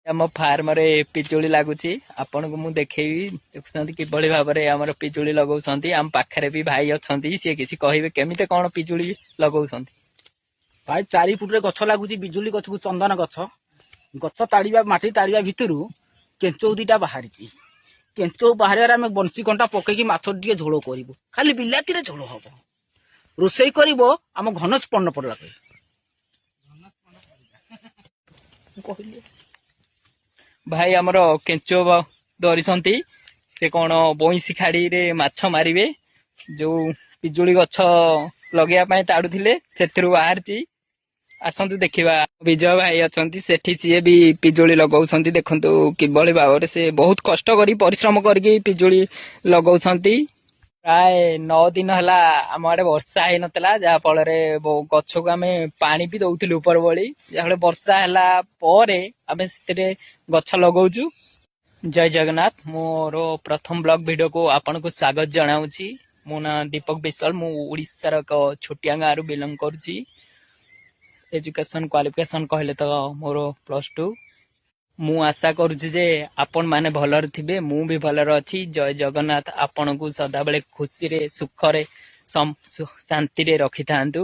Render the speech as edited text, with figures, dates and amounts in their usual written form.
ଆମ ଫାର୍ମରେ ପିଜୁଳି ଲାଗୁଛି, ଆପଣଙ୍କୁ ମୁଁ ଦେଖେଇବି। ଦେଖୁଛନ୍ତି କିଭଳି ଭାବରେ ଆମର ପିଜୁଳି ଲଗାଉଛନ୍ତି। ଆମ ପାଖରେ ବି ଭାଇ ଅଛନ୍ତି, ସିଏ କିଛି କହିବେ କେମିତି କଣ ପିଜୁଳି ଲଗାଉଛନ୍ତି। ଭାଇ, 4 ଫୁଟରେ ଗଛ ଲାଗୁଛି, ବିଜୁଳି ଗଛକୁ ଚନ୍ଦନ ଗଛ। ଗଛ ତାଡ଼ିବା, ମାଟି ତାଡ଼ିବା ଭିତରୁ କେଞ୍ଚଉ ଦିଟା ବାହାରିଛି। କେଞ୍ଚଉ ବାହାରିବାରେ ଆମେ ବଂଶୀ କଣ୍ଟା ପକେଇକି ମାଛ ଟିକେ ଝୋଳ କରିବୁ। ଖାଲି ବିଲାତିରେ ଝୋଳ ହବ। ରୋଷେଇ କରିବ ଆମ ଘନସ ପଣ୍ଡା ପଡିଲା। କହିଲି। ଭାଇ ଆମର କେଞ୍ଚୁଅ ଧରିଛନ୍ତି। ସେ କଣ ବଇଁଶୀ ଖାଡିରେ ମାଛ ମାରିବେ। ଯୋଉ ପିଜୁଳି ଗଛ ଲଗେଇବା ପାଇଁ ତାଡୁଥିଲେ, ସେଥିରୁ ବାହାରିଛି। ଆସନ୍ତୁ ଦେଖିବା। ବିଜୟ ଭାଇ ଅଛନ୍ତି ସେଠି, ସିଏ ବି ପିଜୁଳି ଲଗାଉଛନ୍ତି। ଦେଖନ୍ତୁ କିଭଳି ଭାବରେ ସେ ବହୁତ କଷ୍ଟ କରି, ପରିଶ୍ରମ କରିକି ପିଜୁଳି ଲଗାଉଛନ୍ତି। ପ୍ରାୟ 9 ଦିନ ହେଲା ଆମ ଆଡେ ବର୍ଷା ହେଇନଥିଲା, ଯାହା ଫଳରେ ଗଛକୁ ଆମେ ପାଣି ବି ଦଉଥିଲୁ ଉପର ବଳି। ଯାହାଫଳରେ ବର୍ଷା ହେଲା ପରେ ଆମେ ସେଥିରେ ଗଛ ଲଗାଉଛୁ। ଜୟ ଜଗନ୍ନାଥ। ମୋର ପ୍ରଥମ ବ୍ଲଗ ଭିଡିଓକୁ ଆପଣଙ୍କୁ ସ୍ୱାଗତ ଜଣାଉଛି। ମୋ ନାଁ ଦୀପକ ବିଶ୍ୱାଳ। ମୁଁ ଓଡ଼ିଶାର ଏକ ଛୋଟିଆ ଗାଁରୁ ବିଲଙ୍ଗ କରୁଛି। ଏଜୁକେସନ କ୍ୱାଲିଫିକେସନ କହିଲେ ତ ମୋର +2। ମୁଁ ଆଶା କରୁଛି ଯେ ଆପଣମାନେ ଭଲରେ ଥିବେ, ମୁଁ ବି ଭଲରେ ଅଛି। ଜୟ ଜଗନ୍ନାଥ ଆପଣଙ୍କୁ ସଦାବେଳେ ଖୁସିରେ, ସୁଖରେ, ଶାନ୍ତିରେ ରଖିଥାନ୍ତୁ।